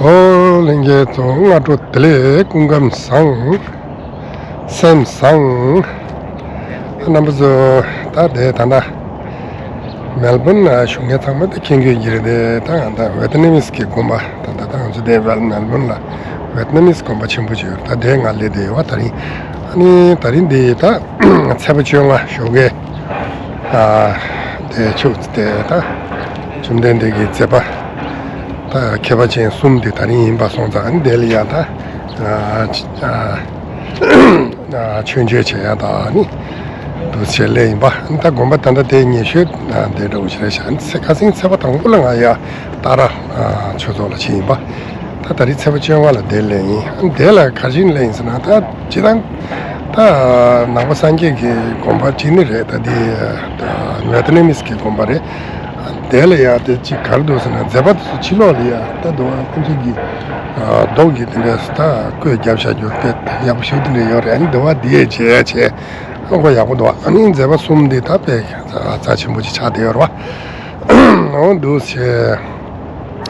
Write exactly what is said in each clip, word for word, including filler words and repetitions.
ཨོ་ལྷན་རྒྱས་ཚོ་སྔ་དྲོ་བདེ་ལེགས། སྐུ་ཁམས་བཟང་། སེམས་བཟང་། རྣམ་པ་ཚོ་ད་དེ་ད་ལྟ་མེལ་བོན་ལ་བཞུགས་མཁན་ཚང་མ་ད་མཁྱེན་གྱི་ཡོད་རེད། དེ་ད་ང་ད་ཝེ་ཏི་ནམ་གྱི་དགོན་པ་ད་ད་ད་ང་ཚོ་དེ་ཝེལ་མེལ་བོན་ལ་ཝེ་ཏི་ནམ་གྱི་དགོན་པ་ཆེན་པོ་ཅིག་ཡོད་རེད། ད་དེ་ང་སླེབས་བསྡད་ཡོད་པ། ད་རིང་ཨ་ནི་ད་རིང་འདི་ད་ཚེས་པ་བཅོ་ལྔ་ཞོགས་ཀས་ཨ་དེ་ཆུ་དེ་ད་བཅོམ་ལྡན་འདས་ཀྱི་མཛད་པ་ད་ཁྱད་པར་ཅན་གསུམ་དེ་ད་རིང་ཡིན་པ་སོང་ཙང་། ཨ་ནི་དེ་ལ་ཡང་ད་ཨ་ཨ་ཨ་མཆོད་མཇལ་བྱེད་ཡ་ད་ཨ་ནི་འདུག་བྱས་སླེབས་ཡིན་པ། ཨ་ནི་ད་དགོན་པ་ད་ལྟ་དེ་ཉེ་ཤོས་ཨ་དེ་འདྲ་བོ་ཞིག་རེད་ཤག་ཨ་ནི་ཚེ་ཁ་སང་ཚེས་པ་དང་པོ་ལ་ང་ཡ་ཏཱ་ར་ཨ་ཆོས་ཚོགས་ལ་ཕྱིན་ཡིན་པ། ད་ད་རེས་ཚེས་པ་བཅོ་ལྔ་ལ་དེ་སླེབས་ཡིན། ཨ་ནི་དེ་ལ་ག་རེ་བྱས་ནས་སླེབས་ཡིན་ཟེར་ན། ད་སྤྱིར་བཏང་ད་ནང་པ་སངས་རྒྱས་ཀྱི་དགོན་པ་གཅིག་ནི་རེད། ད་འདི་ད་ཝེ་ཏི་ནམ་གྱི་དགོན་པ་རེད། དེ་ལ་ཡ་དེ་གཅིག་ག་རེ་འདུག་ཟེར་ན། མཛད་པ་དེ་ཚོ་ཕྱི་ལོགས་ལ་ཡ་ད་འདུག་ཨ་ཁོང་ཚོ་གི་ཨ་རྡོ་གི་དེ་འདྲས་ད་བརྐོས་བརྒྱབ་བཞག་རྒྱུ་དཔེ་ཡག་པོ་ཞིག་དེ་འདྲས་ཡོད་རེད། ཨ་ནི་འདུག་ཨ་དེ་བྱས་བྱས་ཨ་ཁོ་ཡག་པོ་འདུག་ཨ་ནི་མཛད་པ་གསུམ་འདི་ད་དཔེ་རྩ་ཆེན་པོ་ཅིག་ཆགས་བསྡད་ཡོད་རེད་པ། འོ་འདུག་བྱས།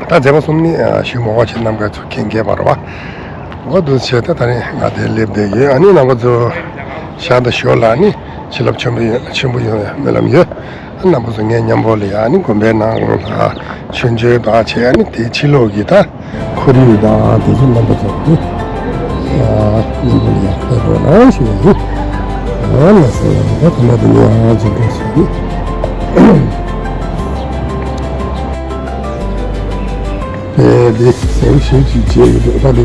ད་མཛད་པ་གསུམ་ནི་ཞུ་མ་དགོས་ཅིག་རྣམ་པ་ཚོ་མཁྱེན་གྱི་ཡོད་རེད་པ། འོ་འདུག་བྱས། ད་ད་རིང་ང་དེ་སླེབས་བསྡད་ཡོད། ཨ་ནི་རྣམ་པ་ཚོ་ཞག་དང་ཞོར་ལ་ཨ་ནི་བྱིན་རླབས་ཆེན་པོ་ཡོད། ཆེན་པོ་ཡོང་བའི་སྨོན་ལམ་ཡོད། ཨ་རྣམ་པ་ཚོ་ངའི་མཉམ་པོ་ལ་ཡ་ཨ་ནི་དགོན་པའི་ནང་ལ་མཆོད་མཇལ་དང་བྱས། ཨ་ནི་དེའི་ཕྱི་ལོགས་ཀྱི་ད་ཁོར་ཡུག་དང་དེ་ཚོ་རྣམ་པ་ཚོ་ནི་ཨ་མཉམ་པོ་ལ་ཡ་ཕེབས་རོགས་གནང་ཞུ་ཡ་ཡིན། ཨ་ལ་སོ་ཡ་ད་ད་ལྟ་དེ་ནས་ཡང་འཛུལ་འགྲོ་བྱས་ནི། ཨེ་འདི་ཟེར་ཞིག་ཅིག་བྱས་ཡོད་འདུག་ད་འདི་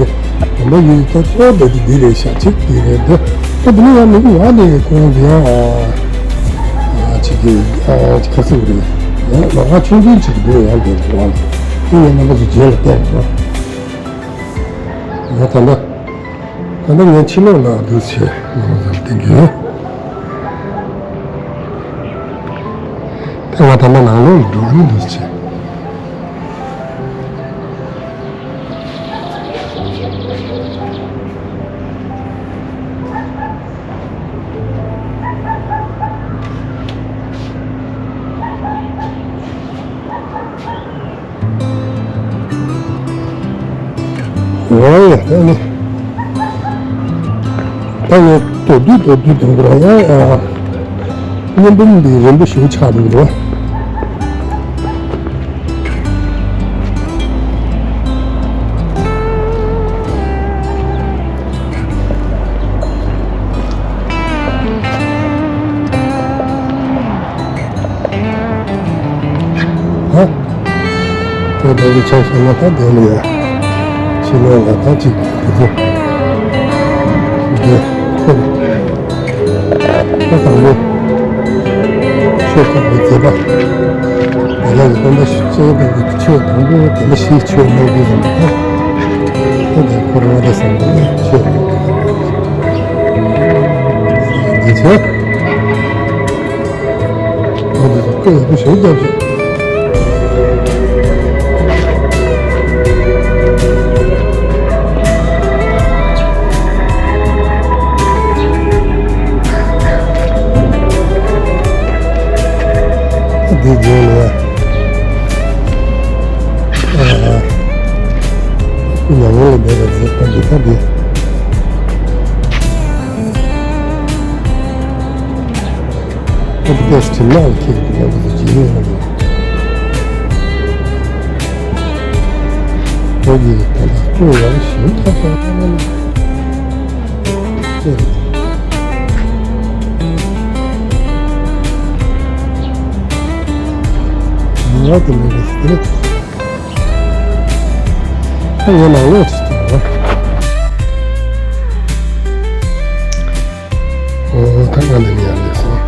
དགོན་པ་ཡིན་ད་ཚོ་ད་འདི་འདི་རེད་ཤག་ཅིག་འདི་རེད་འདུག་ད་འདི་ནས་ཡང་མི་འདུག་ཡང་འདི་ཁོང་འདི་ཡང་ཨ་ཅིག་གི་ཨ་ཅིག་ཁ་སིག་རེད། ཡང་ལོ་ཁ་ཆུང་ཆུང་ཅིག་འདུག་ཡང་འདི་རེད། འདི་ཡང་རྣམ་པ་ཚོ་རྗེས་ལ་བལྟས་འདུག་ཡང་ད་ལྟ། ད་ནི་ངས་ཕྱི་ལོགས་ལ་འདུག་བྱས་ནང་ལ་བསྟན་གྱི་ཡོད། ད་ང་ད་ལྟ་ནང་ལོགས་ལ་འགྲོ་གི་ཡིན། འདུག་བྱས། འོ་ཡ་ད་ནི། ད་ནི་མདོར་བསྡུས་མདོར་བསྡུས་དང་པོ་ཡང་ཨ་བརྙན་འཕྲིན་འདི་རིང་པོ་ཞིག་ཆགས་འདུག་རེད། ཧ། དེ་འདྲ་གི་ཆ་བཞག་ན་ད་དེ་ལ་ཡ། ཕྱི་ལོགས་ལ་ད་ཅིག་དེ་ཚོ། དེ་ཁོ་ད་དང་པོ་ཆོས་ཁོ་གི་མཛད་པ། དེ་ལ་ཡི་སྟོན་པ་ཤི་ཆོས་དང་གི་ཆོས་དང་པོ་དེ་ལ་ཤི་ཆོས་མེད་དུས་ཙམ་པ། ད་དེ་ཁོ་རང་དེ་བསམ་པ་ཆོས་དེ་ཆོས། ཨ་འདི་ཚོ་སྐད་ཡག་པོ་ཞིག་རྒྱབ་ཤིག་ཨ་འདི་རྗེས་ལ་ཨ་ཉམས་མྱོང་ལ་འདས་པ་ཟེར་ཁ་འདི་ཁ་འདི། ཨོ་ཏི་ཀེ་སི་ཊི་ལ་ཁེག་ཏུ་ཡག་པོ་ཅིག་ཡོད་ན་འདུག་ཨོ་ཡི་ད་ལྟ་ཁོ་ཡག་ཞིག་ཐོབ་པ་ཡོད་ན་ལ་ཁེག་ཏུ་ཡག་ཏུ་མེད་པ་ཞིག་དེ་ལ། ད་ངས་ནང་ལོགས་ཅིག་ཐུག་རོགས། ཨོ་ད་ང་འདི་ནས་ཡར་སླེབས་སོང་།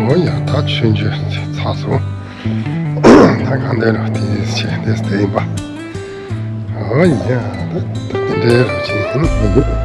འོ་ཡ། ད་ཆུང་ཆུང་ཚ་སོང་། ད་གང་འདྲ་རོ་དེ་བྱས་དེ་དེ་ཡིན་པ། འོ་ཡ། ད་ད་དེ་འདྲའི་རོ་ཆེན་ཡིན་ཡིན།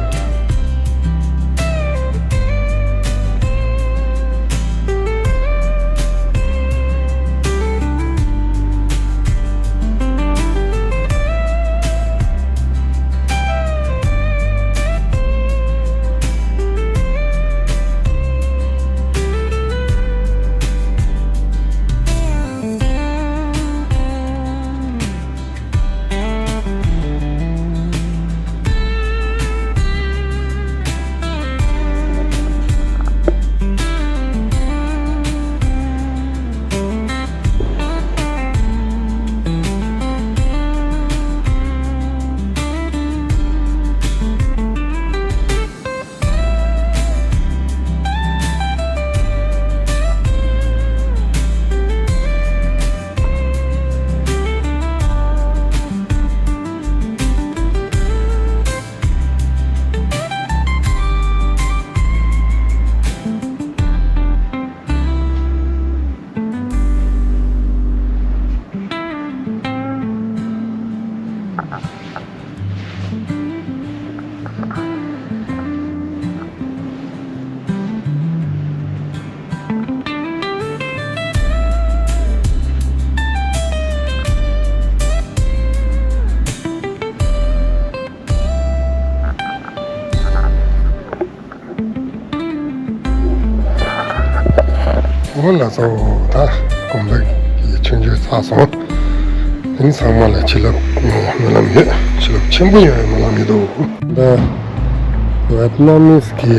འོ་ལགས་སོ། ད་དགོན་པ་གི་ཆུང་ཆུང་ཚར་སོང་། དེ་ཚང་མ་ལ་བྱིན་རླབས་སྨོན་ལམ་ཡོད། བྱིན་རླབས་ཆེན་པོ་ཡོད་སྨོན་ལམ་ཡོད་དོ། ད་ཝེད་ནམ་མིས་གི་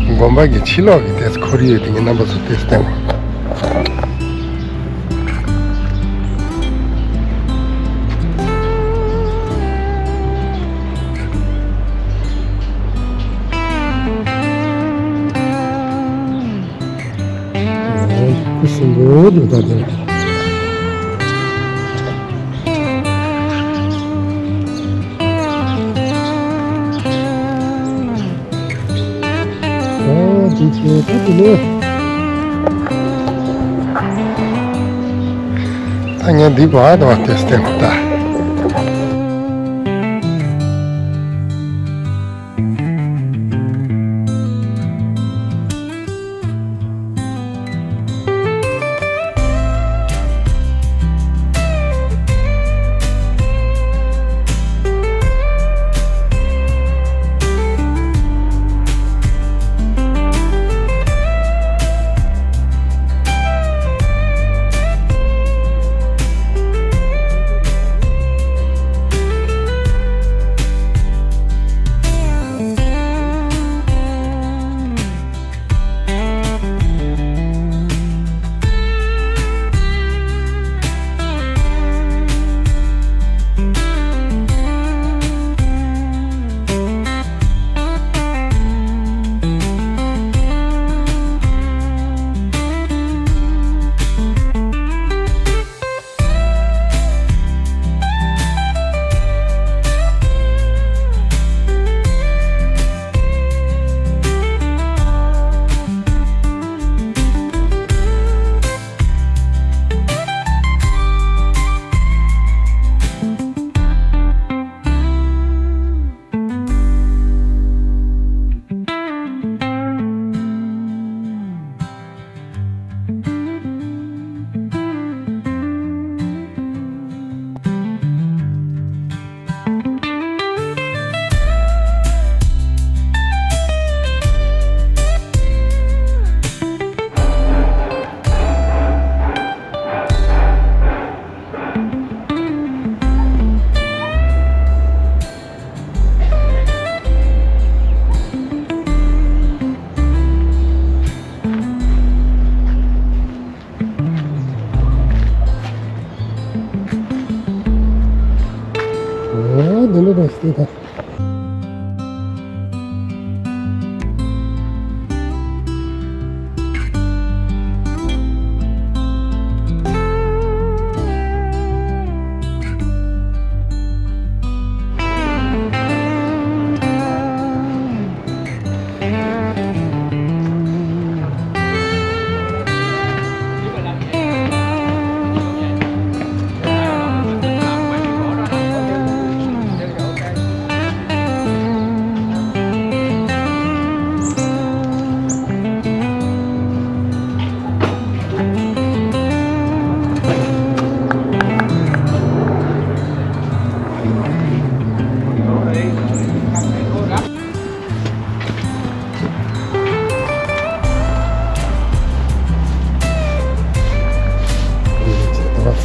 དགོན་པ་གི་ཕྱི་ལོགས་ཀྱི་དེ་ཁོར་ཡུག་དེ་ངས་རྣམ་པ་ཚོ་དེ་བསྟན་པ། སྲིན་པོ་འདུག་ད་དེར། ཨོ་འདི་ཚོ་ད་དེ་ནས། ད་ངས་འདི་བར་དུ་བ་དེ་སྟེང་ད། འོ་འདི་འདྲ་འདྲ་ཞིག་ད།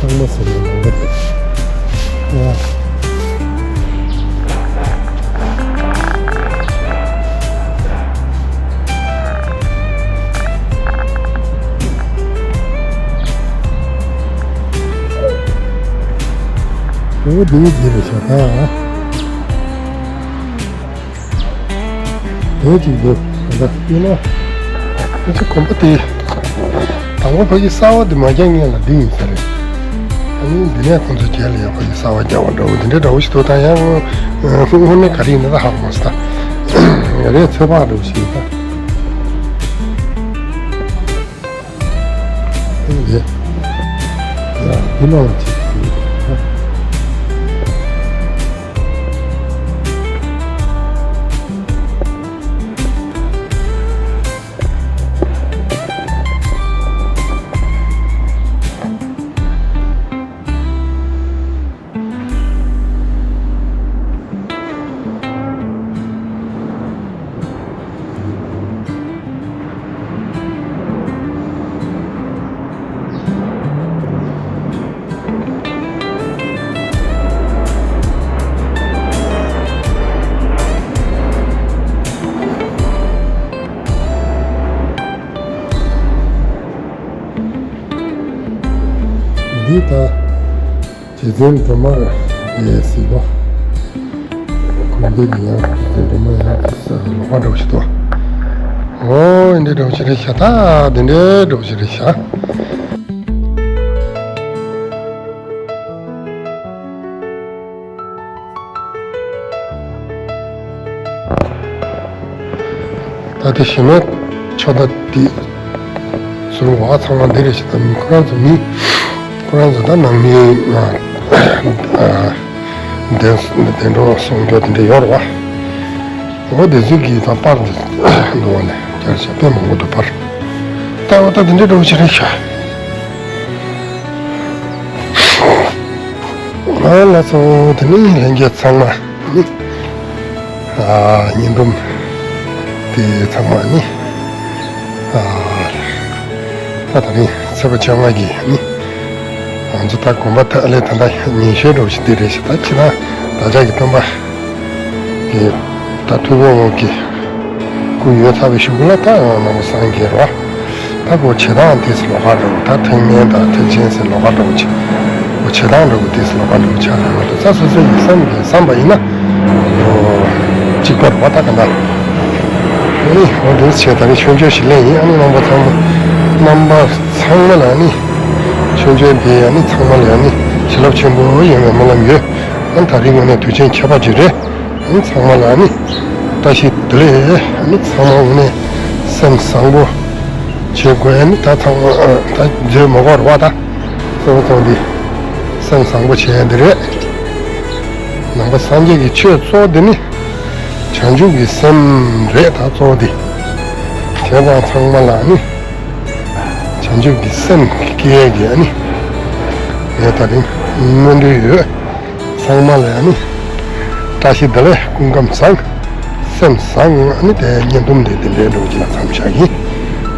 ཚང་མ་ཟེར་ནས་ལངས་པ་རེད། འོ་དེ་འདི་རེད་ཤག་ད། དེ་གཅིག་འདུག་ད་ལྟ་ཡིན་ན། ཁོ་ཚོ་གོམ་པ་དེ། དང་པོ་ཕ་གི་གསར་པ་དེ་མ་རྒྱག་སྔོན་ལ་འདི་ཡིན་ས་རེད། ཨ་ནི་འདི་ནས་ཁོ་ཚོ་རྗེས་ལ་ཡང་ཕ་གི་གསར་པ་རྒྱག་པ་འདྲ་བོ་འདི་འདྲ་འདྲ་བོ་ཞིག་འདུག་ད་ཡང་། དངོས་གནས་ག་རེ་ཡིན་ན་ད་ཧ་གོ་མ་སོང་ད། ང་རའི་ཚོད་དཔག་འདྲ་བོ་ཞིག་ཡིན་ད། ཡ། ཡ། འདི་ནང་ཅིག་འདི་ད། རྗེ་བཙུན་སྒྲོལ་མ་ཡས་གཟིགས་པ། དགོན་སྡེ་གི་ཡང་རྗེ་བཙུན་སྒྲོལ་མ་ཡང་ལོགས་ཀ་འདྲ་བོ་ཞིག་འདུག་ཨོ་འདི་འདྲ་བོ་ཞིག་རེད་ཤག་ད་འདི་འདྲའི་འདྲ་བོ་ཞིག་རེད་ཤག་ད་དེ་ཞི་མོལ་ཕྱོགས་ད་དེ་ཟུར་བ་ཚང་མ་འདི་རེད་ཤག་ད་ཁོ་རང་ཚོ་མི་ཁོ་རང་ཚོ་ད་ནང་མི་ང་བདེན་བདེན་འགྲོ་སོང་འགྲོ་དེ་འདྲ་ཡོད་རེད་བ། འོ་དེ་ཚོ་གིས་ད་པར་འདི་འདུག་བ་ལས་རྒྱལ་ཤག་དཔེ་མང་པོ་འདུག་པར། ད་འོ་ད་དེ་འདྲ་འདྲ་བོ་ཞིག་རེད་ཤག་ང་ལ་ཚོ་དེ་ནི་ལྷན་རྒྱས་ཚང་མ་ནི། ཨ་བརྙན་འདུམ་དེ་ཚང་མ་ནི། ཨ་ད་ད་ནི་ཚེས་པ་བཅོ་ལྔ་གི་ནི། ང་ཚོ་ད་དགོན་པ་ད་ལས་ད་ལྟ་ཉི་ཤུའི་འགྲོ་བཞིན་དེ་རེད་ཤག་ད་ཁྱེད་རང་བདག་ཅག་གི་སྟོན་པ་གི་ད་ཐུགས་དགོངས་ཀྱི་སྐུ་ཡོད་ཚར་བའི་གཞུག་གུ་ལ་ད་ཡང་ནང་པ་སངས་རྒྱས་རོ། ད་ཁོ་བྱེད་སྟངས་དེ་ཚོ་ལོགས་ཀ་འདྲ་བོ་ད་ཐེག་དམན་དང་ཐེག་ཆེན་ཟེར་ལོགས་ཀ་འདྲ་བོ་ཆགས། ཁོ་བྱེད་སྟངས་འདྲ་བོ་དེ་ཚོ་ལོགས་ཀ་འདྲ་བོ་ཆགས་ཡོང་བ་དང་ད་སོ་སོ་ཡི་བསམ་གྱི་བསམ་པ་ཡིན་ན་ཁོ་གཅིག་པ་རེད་བ་ད་ག་འདྲ། ཨ་ནི་འོ་དེ་ཚོ་བྱས་ད་ནི་མཆོད་མཇལ་ཞིག་ལེན་ཡིན། ཨ་ནི་རྣམ་པ་ཚང་མ་རྣམ་པ་ཚང་མ་ལ་ཨ་ནི་མཆོད་མཇལ་དེ་ཨ་ནི་ཚང་མ་ལ་ཨ་ནི་བྱིན་རླབས་ཆེན་པོ་ཡོང་བའི་སྨོན་ལམ་ཡོད། ཨ་ནི་ད་རིང་དངོས་གནས་དུས་ཆེན་ཁྱད་པར་ཅིག་རེད། ཨ་ནི་ཚང་མ་ལ་ཨ་ནི་བཀྲ་ཤིས་བདེ་ལེགས། ཨ་ནི་ཚང་མ་དངོས་གནས་སེམས་བཟང་པོ་བྱེད་དགོས། ཨ་ནི་ད་ཚང་མ་ཨ་ད་མཛད་མ་དགོས་རེད་བ་ད། གཙོ་བོ་གཙོ་བོ་འདི་སེམས་བཟང་པོ་བྱེད་ཡ་འདི་རེད། ནང་པ་སངས་རྒྱས་ཀྱི་ཆོས་གཙོ་བོ་འདི་ནི་བྱང་ཆུབ་ཀྱི་སེམས་རེད་ད་གཙོ་བོ་འདི། བྱས་ཙང་ཚང་མ་ལ་ནི་བྱང་ཆུབ་ཀྱི་སེམས་སྐྱེ་ཡ་གི་ཨ་ནི་ངས་ད་རིང་སྨོན་འདུན་ཡོད། ཚང་མ་ལ་ཨ་ནི་བཀྲ་ཤིས་བདེ་ལེགས། སྐུ་ཁམས་བཟང་། སེམས་བཟང་། ཨ་ནི་དེ་བརྙན་འདུམ་དེ་དེ་འདྲའི་འགྲོ་གི་ལ་མཚམས་བཞག་གི།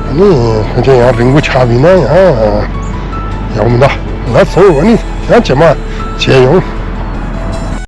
ཨ་ནི་ཕལ་ཆེར་ཡང་རིང་པོ་ཆགས་པ་ཡིན་ན་ཡང་ཡག་པོ་མི་འདུག་ལགས་སོ། ཨ་ནི་ཡང་རྗེས་མ་མཇལ་ཡོང་།